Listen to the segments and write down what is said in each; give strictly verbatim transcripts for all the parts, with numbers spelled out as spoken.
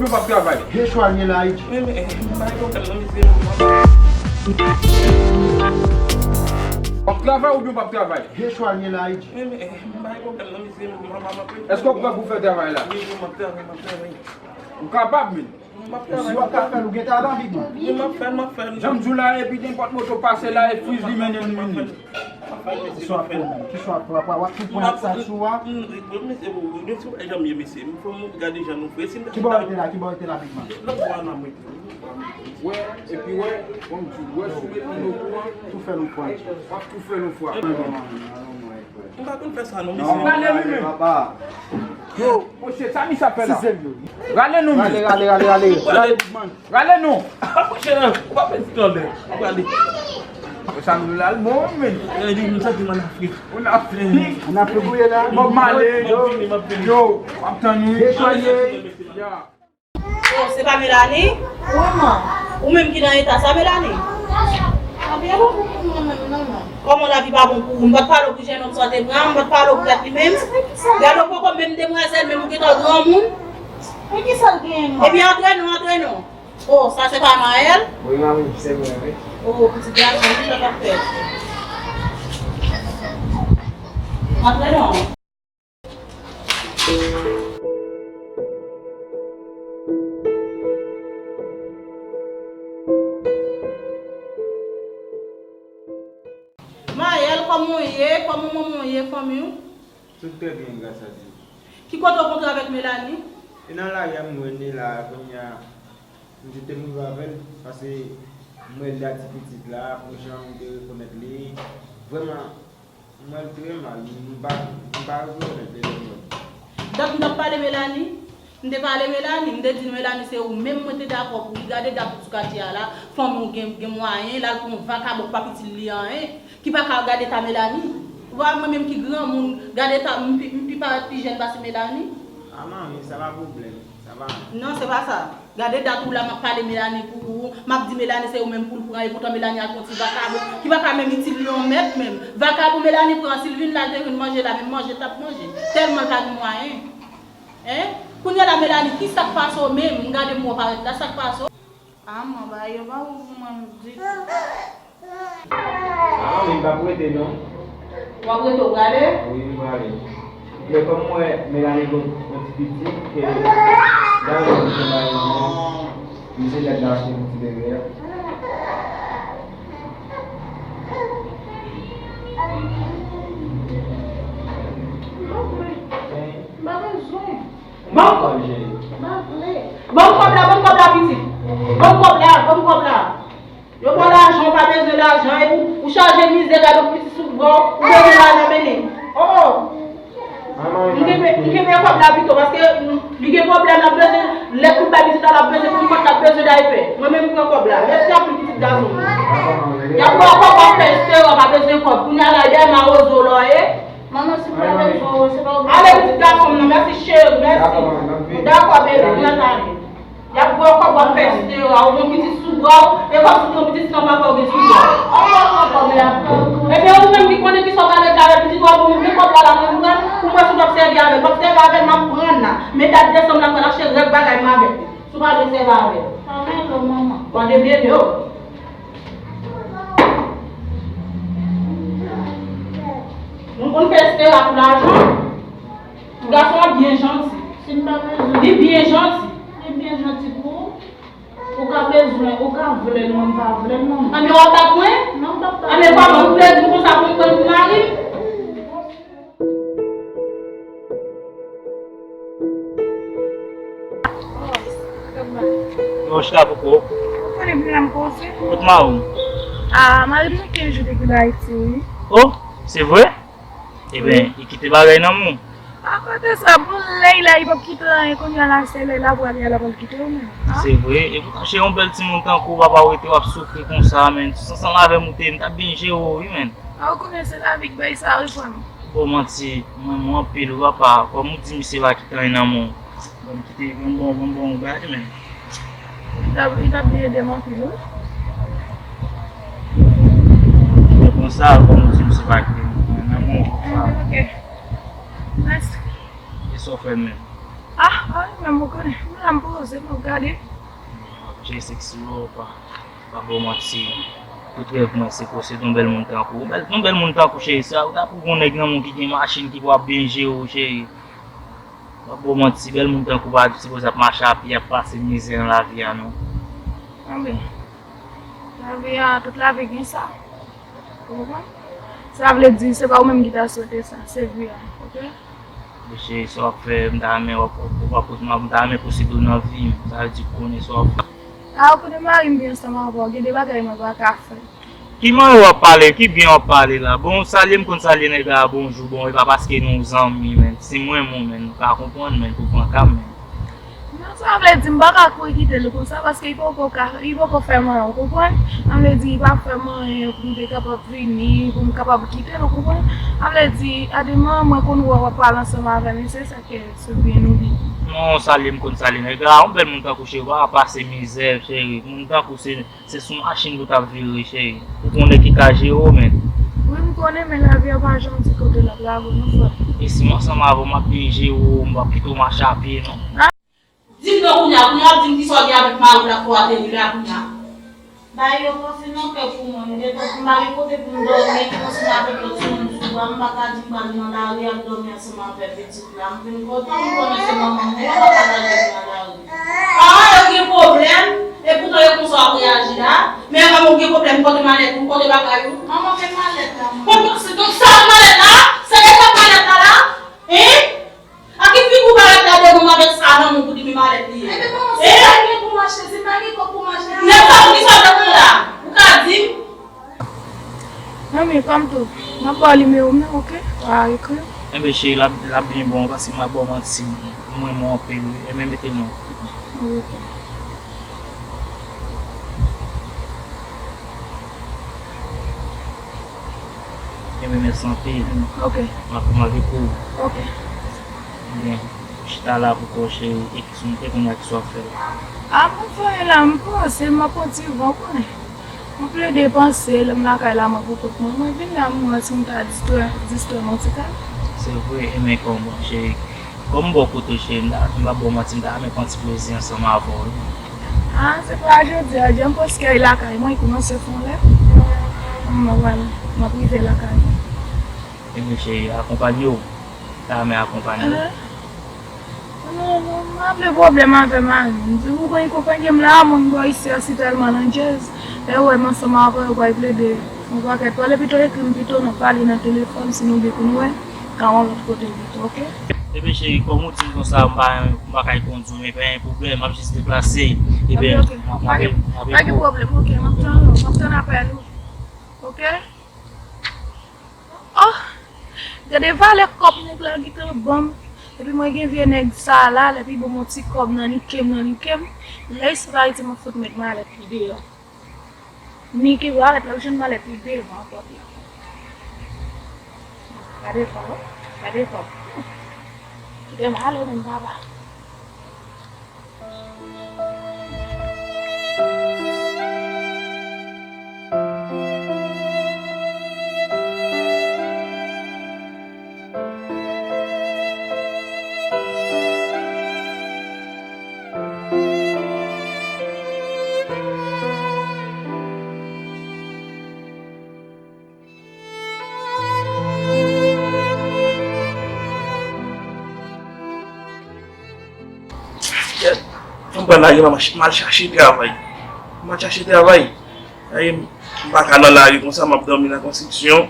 Ou p ap travay? Gen chwa l ye la, Iji. Men, men, eh, m pa gen pwoblèm nan, mesye. W ap travay oubyen w p ap travay? Gen chwa l ye la, Iji. Men, men, eh, m pa gen pwoblèm nan, mesye. M, m, m, m, Èske w prè pou fè travay la? Wi, wi, m ap travay, m ap travay. Ou kapab, men. M ap travay. Si w ap ka fè l, ou gen talan, big man. Wi, m ap fè l, m ap fè l. Jan m di w la, epi nenpòt moto pase la, e friz li mennen l vini. Kisa w ap fè menm? Kisa w ap fè? W ap, w ap tou pran ak sa sou a? Mesye, bon, bon, mesye, janm ye, mesye. M fò m gade jan nou fè. Si m ta... Ki bò w rete la? Ki bò w rete la, big man? Lòt bò a nan mwen. Wè, epi wè, bon, m di, wè, si w met moun okouran, tou fè l yon fwa. W ap tou fè l yon fwa. M pa konn fè sa, non, mesye. Rale li menm. Yo, monchè, sa misye ap fè la? Rale non, men. Rale, rale, rale, rale. Rale, big man. Rale non. Pa kouche, non. Ou pa pèdi tan, men. Ou rale. Sa nou la, l bon, men. Eh, li, nou santi m ann Afrik. Ann Afrik. Ann Afrik, ou ye la? Bob Marley. M ap vini, m ap vini. Yo, m ap tann ou. Netwaye. Ya. Oh, se pa Melanie? Wi, man. Ou menm ki nan eta sa, Melanie? Lavi a pa bon pou mwen menm, non, man. Kòman lavi pa bon pou ou? M pa t pale w pou jennonm sa w te pran, m pa t pale w pou tèt li menm. Gade w poko menm demwazèl, menm ou gentan granmoun. Men kisa l genyen, man? Ebyen, antre non, antre non. Oh, sa se pa Maël? Wi, manmi, se mwen, wi. Oh, pitit gason, wi, sa t ap fèt. Antre non. Maël, kòman w ye? Kòman manman w ye, fanmi w? Tout trè byen, gras a Dye. Ki kote w kontre avèk Melanie? E nan lari a m wè l la, kounye a, m di te m rive avè l, paske m wè l la, ti pitit la, pou jan m te rekonèt li. Vrèman, m wè l trè mal, m pa, m pa rekonèt li vrèman. Dat m t ap pale Melanie, m te pale Melanie, m te di Melanie se ou menm mwen te dakò pou li. Gade dat ou sou katye a la, fanmi w gen, gen mwayen, l al pran yon vakabon k p ap itil li anyen, ki pa ka gade eta Melanie. Ou pa wè mwen menm ki granmoun, gade eta m pi, m pi parèt pi jèn pase Melanie. A manmi, sa pa pwoblèm, sa pa. Non, se pa sa. Gade dat ou la, m ap pale Melanie pou ou. M ap di Melanie se ou menm pou l pran, epoutan Melanie al pran ti vakabon ki pa ka menm itil li yon mèt menm. Vakabon Melanie pran, si l vin la, l te jwenn manje la, menm manje l t ap manje. Tèlman l pa gen mwayen. Hein? Kounye a la, Melanie, ki sa k pase w menm? M gade m wè w parèt la, sa k pase w? A, mwen, bagay yo pa bon pou mwen ditou. A, men m p ap rete, non. W ap rete, w prale? Wi, m prale. Men kòm m wè Melanie gon, gon ti pitit, ke gade m se bay manman, m se nèg la achte yon ti bebe a. M pa bezwen. Ban m kòb, cheri. M pa vle. Ban m kòb la, ban m kòb la, pitit. Ban m kòb la, ban m kòb la. Yo ba w lajan, ou pa bezwen lajan, epi ou, ou chaje mizè, gade yon pitit sou bra w, ou bezwen lajan, mennen. Oh, oh. M kenbe, m kenbe kòb la pito, paske, mm, li gen pwoblèm, l ap bezwen, lè pou l bay pitit la, l ap bezwen konpòt, l ap bezwen daypè. Mwen menm, m pran kòb la. Mèsi anpil, pitit gason. Y ap ba w kòb, w ap fè estera, w pa bezwen kòb. Kounye a la, dèyè mawozo w la w ye. Manman, si m pa bezwen w, se pa oblije. Ale, pitit gason m nan, mèsi cheri, mèsi. Dakò, manman, m ap vini. Dakò, bebe, m nan tande. Y ap ba w kòb, w ap fè estera, ou gon pitit sou bra w, e kòmsi w gon pitit san papa w gen sou bra w. An, w ap pran kòb la. Ebyen, ou menm ki konnen kisa w pral regle avèk pitit ou a, pou mwen, men kòb la la, mwen pran, pou mwen, si w p ap sèvi avè l, w ap sèvi avè l, m ap pran la. Men dat desanm la, m pral achte rèk bagay mwen avèk li. Si w pa vle sèvi avè l. Anmède w, manman. Bon, debyen yo. Nou konn fè estera pou lajan. Gason an byen janti. Si m pa bezwen. Li byen janti. Li byen janti pou ou. Ou ka bezwen, ou ka vle l, mwen m pa vle l, non. Anben w ap bat mwen? Non, m p ap bat ou. Anben kòman ou vle di m konsa pou m pran l pou mari m? Bon, chita pou kou. Ou konnen pou m koze. Kot mari w? Ah, mari m gen kenz jou depi l Ayiti, wi. Oh, se vre? Ebyen, li kite bagay nan men w. Akote sa, bon, lè l la, li p ap kite anyen, kounye a la, se lè l la pral, lè l ap kite w menm. Se vre, epoutan se yon bèl timoun tankou w, papa w rete w ap soufri konsa, men, si se ansanm avè m ou te ye, m t ap byen jere w, wi, men. A, ou konnen se lavi k bay sa, wi, frè m. Bon, manti, m renmen w anpil, wi, papa, kòm ou di misye pa kite anyen nan men w. Bon, m kite, bon, bon, bon, bon, bagay, men. Li t ap, li t ap byen ede m anpil, wi. Men konsa, kòm ou di, misye pa kite nan men w konsa. Ok. Mèsi. E sa w fè menm? Ah, ah, menm ou konnen. M la m poze, m ap gade. Cheri, seksi, w pa, pa ba w manti. Tout rèv mwen se posede yon bèl moun tankou ou. Bèl, yon bèl moun tankou cheri, sa, ou ta pou gon nèg nan moun ki gen machin, ki pou ap byen jere w, cheri. M pa ba w manti, bèl moun tankou w pa sipoze ap mache a pye, ap pase mizè nan lavi a, non. Anben, lavi a, tout lavi gen sa. Ou konprann? Sa vle di, se pa ou menm ki ta swete sa, se vi a, oke? Mesye, sa w ap fè, m ta renmen w ap, w ap, m ta renmen posede w nan vi m. Sa vle di, konnen sa w ap fè. A, ou konnen mari m pi ansanm avè w, gen de bagay mwen pa ka fè. Ki manyen w ap pale? Ki byen w ap pale la? Bon, salye m konn salye nèg la, bonjou, bon, e pa paske nou zanmi, men. Si m renmen w, men, ou ka konprann, men, pou pran ka m, men. Non, sa vle di, m pa ka kouri kite l konsa, paske li poko ka, li poko fè m anyen, ou konprann? Sa vle di, li pa fè m anyen pou m te kapab vini, pou m kapab kite l, ou konprann? Sa vle di, a demen, mwen konn wè w ap pale ansanm avè l, men se sa ke se byen ou li. Non, salye m konn salye nèg la, yon bèl moun tankou cheri, w pa ka pase mizè, cheri, moun tankou se Se sou machin pou w t ap vire, cheri. Ou konnen ki ka jere w, men. Wi, m konnen, men lavi a pa janm di kote l ap lage w, non, frè. E si m ansanm avè w, m ap byen jere w, m p ap kite w mache a pye, non. Di m non kounye a, kounye a w ap di m kisa w gen avèk mari w la pou w ateri la kounye a. Bagay yo pa fin oke pou mwen, m gentan m pa gen kote pou m dòmi, m ansanm avèk lòt timoun sou bra, m pa ka di m pral nan lari al dòmi ansanm avèk pitit la. M vin kontan, m konnen se manman m, men yo pa ka lage m nan lari. Paran yo gen pwoblèm, epoutan yo konsa w ap reyaji la. Men manman w gen pwoblèm, kote malèt ou, kote bagay ou? Manman, men malèt la, manman. Bon, se tout sa malèt la? Se etap malèt la la? Hein? A ki figi w parèt la devan m avèk sa nan men w pou di men malèt li ye? Ebyen, manman, si m pa gen pou m achte, si m pa gen kòb pou m achte, nèg sa pou ki sa w te pran la? Ou ka di m? Manmi, kòm tou, m ap ba w nimewo m nan, oke? W a ekri. Enben, cheri, l ap, l ap byen bon, paske m ap ba w manti, m renmen w anpil, wi. Enben, mete non. Wi, oke. Enben, mèsi anpil. Oke. M ap, m ap ekri w. Oke. Ebyen, chita la pou kò w, cheri, e ki sou, e kounye a ki sa w ap fè la? A, m ap fè anyen la, m panse, m ap pran ti van, ou konnen. M plede panse, lè m lakay la, mwen pou kont mwen. Mwen vin la, m wè si m ta distrè, distrè m yon ti kal. Se vre, e men kòman, cheri? Kòm m bò kote w, cheri, m ta, m p ap ba w manti, m ta renmen pran ti plezi ansanm avè w, wi. A, se pa jodi a, jan m panse kay lakay mwen, kòmanse fon lè. M ap al, m ap rive lakay mwen. Ebyen, cheri, akonpanye w. Ta renmen akonpanye w. Hein? Non, non, m pa vle pwoblèm avè mari m. Si ou konn konpanye m la, moun bò isi a si tèlman landjèz. Lè yo wè m ansanm avè yo, yo pral plede yon pakèt pale. Pito ekri m pito, n ap pale nan telefòn, si nou gen pou nou wè, ka yon lòt kote pito, oke? Ebyen, cheri, kòm ou di m konsa, m pa, m pa kay kondui, men pa gen pwoblèm, m ap jis deplase. Ebyen, oke, oke. M ap, m ap, m ap, pa gen pwoblèm, oke, m ap tann ou, m ap tann apèl ou. Oke? Oh! Gade valè kòb nèg la gentan ban m. Epi mwen gen vye nèg sa la, lè pi ban m yon ti kòb nan nike m, nan nike m. Lè isi pa rete mwen fout met malèt li deyò. Nike malèt la, ou jwenn malèt li devan pòt la. Gade kòb, gade kòb. Kite m ale menm papa. Kèt, fò m pran lari, m al ch-, m al chache travay. M al chache travay. Ay, m pa ka nan lari konsa, m ap dòmi nan konstriksyon.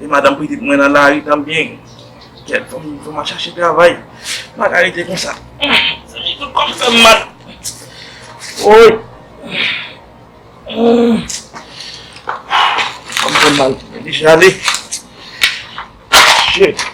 E madanm pitit mwen nan lari tanbyen. Kèt, fò m, fò m al chache travay. M pa ka rete konsa. Zanmi, tout kò m fè m mal. Woy! Kò m fè m mal. Deja ale. Shit.